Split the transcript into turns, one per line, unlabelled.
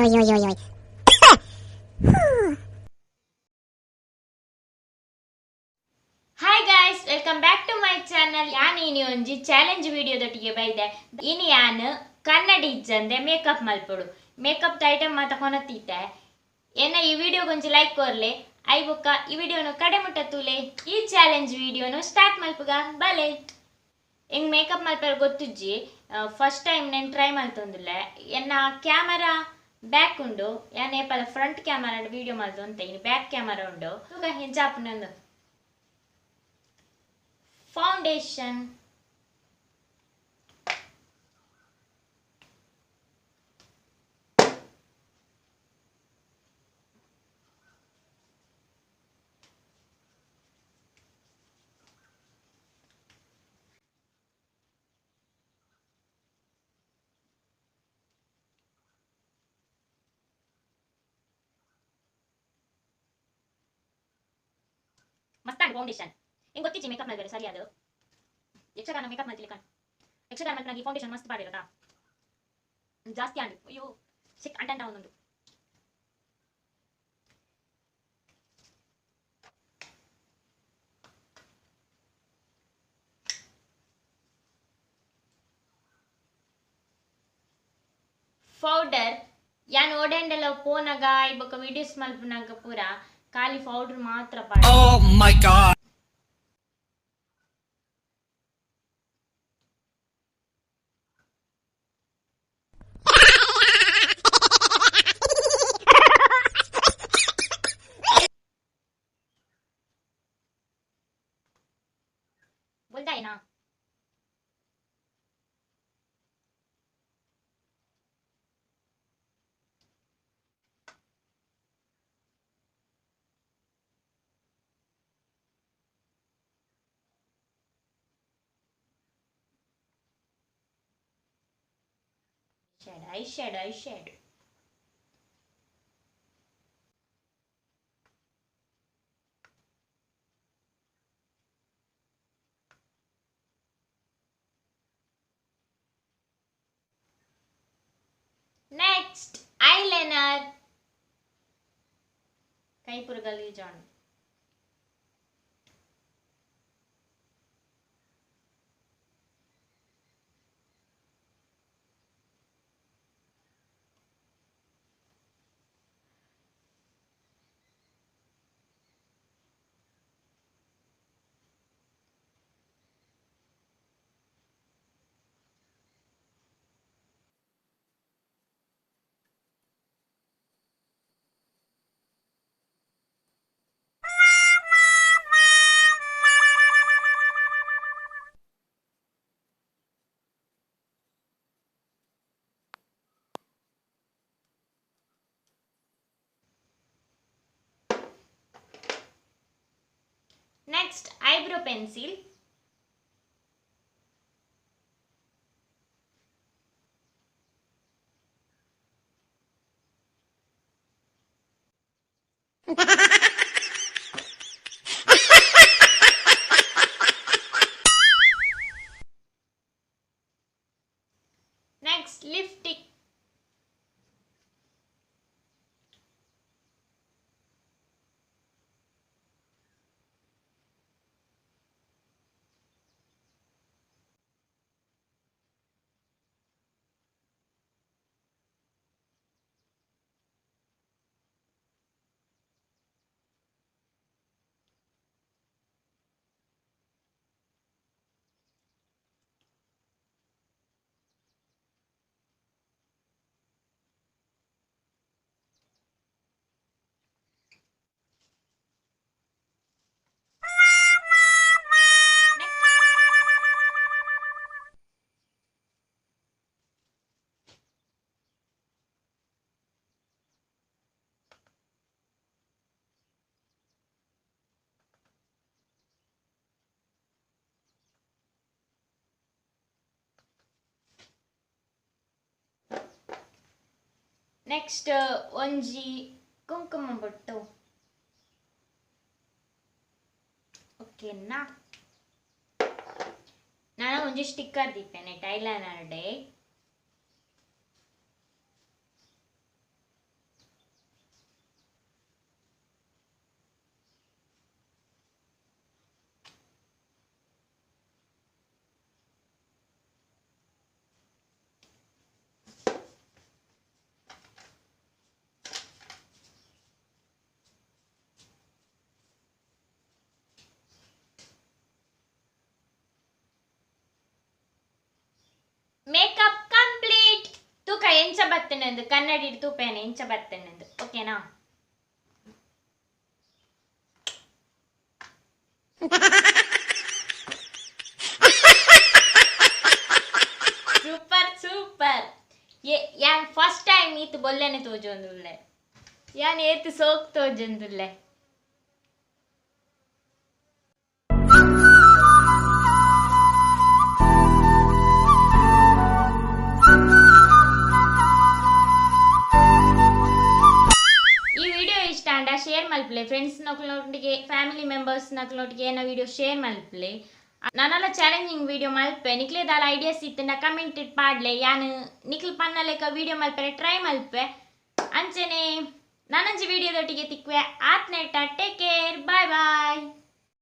Oi, oi, oi, oi.
Hi guys, welcome back to my channel. ಯಾನ್ ಇನಿ ಒಂಜಿ challenge video ದೊಟ್ಟಿಗೆ ಬೈದೆ. ಇನಿ ಯಾನ್ ಕನ್ನಡಿ ಇಜ್ಜಂದೆ ಮೇಕಪ್ ಮಲ್ಪೊಡು. ಮೇಕಪ್ ಐಟಮ್ ಮಾತ ಕೊನತೀತೆ. ಎನ್ನ ಈ ವಿಡಿಯೋ ಒಂಜಿ ಲೈಕ್ ಕೊರ್ಲೆ. I ಬೊಕ್ಕ ಈ ವಿಡಿಯೋನು ಕಡೆ ಮುಟ್ಟ ತೂಲೆ. ಈ ಚಾಲೆಂಜ್ ವಿಡಿಯೋನು ಸ್ಟಾರ್ಟ್ ಮಲ್ಪುಗ ಬಲೆ. ಎಂಗ್ ಮೇಕಪ್ ಮಲ್ಪರ ಗೊತ್ತುಜ್ಜಿ. ಫಸ್ಟ್ ಟೈಮ್ నేను ಟ್ರೈ ಮಲ್ತೊಂದುಲ್ಲೆ. ಎನ್ನ ಕ್ಯಾಮರಾ ಬ್ಯಾಕ್ ಉಂಡು. ಯಾನ್ ಏಪಲ ಫ್ರಂಟ್ ಕ್ಯಾಮರಾ ವಿಡಿಯೋ ಮಲ್ತೊಂತೆ. ಇನಿ ಬ್ಯಾಕ್ ಕ್ಯಾಮರಾ ಉಂಡು. ತೂಕ ಹೆಂಚಾಪುನಂದು. Foundation ಮಸ್ತಾಂಡ್ foundation. ಹಿಂಗೆ ಗೊತ್ತಿಜ್ಜಿ ಮೇಕಪ್ ಮಲ್ಬೇರೆ ಸರಿ ಅದು. ಯಕ್ಷಗಾನ ಮೇಕಪ್ ಮಲ್ತಿಲಿ ಕಾಣ್. ಯಕ್ಷಗಾನ ಮಲ್ಪನಾಗಿ ಫೌಂಡೇಶನ್ ಮಸ್ತ್ ಪಾಡಿರತ್ತಾ ಜಾಸ್ತಿ ಆಂಡು. ಅಯ್ಯೋ ಸಿಕ್ ಅಂಟಂಟ ಒಂದೊಂದು. ಪೌಡರ್ ಯಾನ್ ಓಡೆಂಡೆಲ್ಲ ಪೋನಗ ಈ ಬೊಕ್ಕ ವಿಡಿಯೋಸ್ ಮಲ್ಪುನಗ ಪೂರ ಖಾಲಿ ಪೌಡರ್ ಮಾತ್ರ ಪಾಡ.
Oh my god.
ಬೊಲ್ದಾಯಿನಾ? Shade, eye shade, eye shade. Next, eyeliner. ಕೈ ಪೂರ ಗಲೀಜಾಂಡ್. Next, eyebrow pencil. Next, lipstick. Next ಒಂಜಿ ಕುಂಕುಮ ಬೊಟ್ಟು. ಓಕೆನಾ? ನಾನು ಒಂಜಿ ಸ್ಟಿಕ್ಕರ್ ದೀಪೇನೆ ಐಲೈನರ್ ಡೇ. ಬತ್ತನಂದು ಕನ್ನಡಿ ತೂಪೇನೆ ಇಂಚ ಬತ್ತನಂದು ಓಕೆನಾ? Super super. ಯಾನ್ ಫಸ್ಟ್ ಟೈಮ್ ಈತ್ ಬೊಲ್ಲೆನೆ ತೋಜೊಂದುಲ್ಲೆ, ಯಾನ್ ಏತ್ ಸೋಕ್ ತೋಜೊಂದುಲ್ಲೆ. ಈ ವಿಡಿಯೋ ಇಷ್ಟ ಅಂಡ ಶೇರ್ ಮಲ್ಪಲೆ ಫ್ರೆಂಡ್ಸ್ ನಕ್ಲೊಟ್ಟಿಗೆ, ಫ್ಯಾಮಿಲಿ ಮೆಂಬರ್ಸ್ ನಕ್ಲೊಟ್ಟಿಗೆ ಏನ ವಿಡಿಯೋ ಶೇರ್ ಮಲ್ಪಲೆ. ನಾನೆಲ್ಲ ಚಾಲೆಂಜಿಂಗ್ ವಿಡಿಯೋ ಮಲ್ಪೆ, ನಿಕ್ಲೆ ದಾಲ ಐಡಿಯಾಸ್ ಇತ್ತಂಡ ಕಮೆಂಟ್ it ಪಾಡ್ಲೆ, ಯಾನ್ ನಿಕ್ಲ್ ಪನ್ನಲೆಕ ವಿಡಿಯೋ ಮಲ್ಪರೆ ಟ್ರೈ ಮಲ್ಪೆ. ಅಂಚೆನೆ ನಾನಂಜಿ ವಿಡಿಯೋದೊಟ್ಟಿಗೆ ತಿಕ್ವೆ ಆತ್ನೆಟ. Take care, bye bye.